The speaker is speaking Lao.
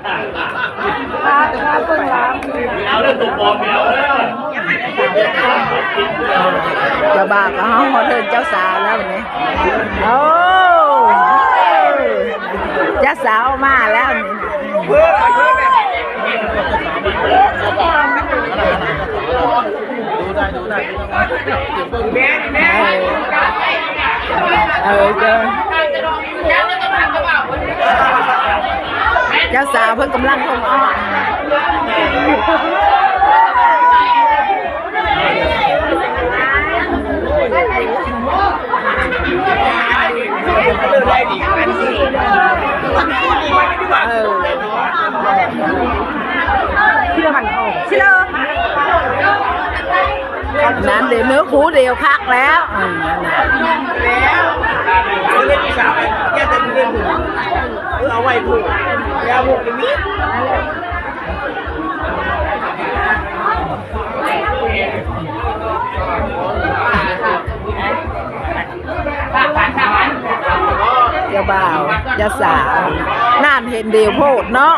ເຈົ້າບ່າວກໍເຮົາຮອດເຮືອນເຈົ້າສາວແລ້ວນີ້. ໂອ້ ເຈົ້າສາວມາແລ້ວນີ້. ເອີ ເອີ ເຈົ້າ ເຈົ້າສາວເພິ່ນກຳລັງລົງອອກ. ເອີ ນັ້ນເດ ເນື້ອຄູ່ດຽວຄັກແລ້ວ. ເອີ ນັ້ນນະ ເອົາໄວ້ຜູ້ ຢ່າໝົດນີ້. ເຈົ້າບ່າວ ເຈົ້າສາວ ນັ້ນເຫັນດຽວໂພດເນາະ.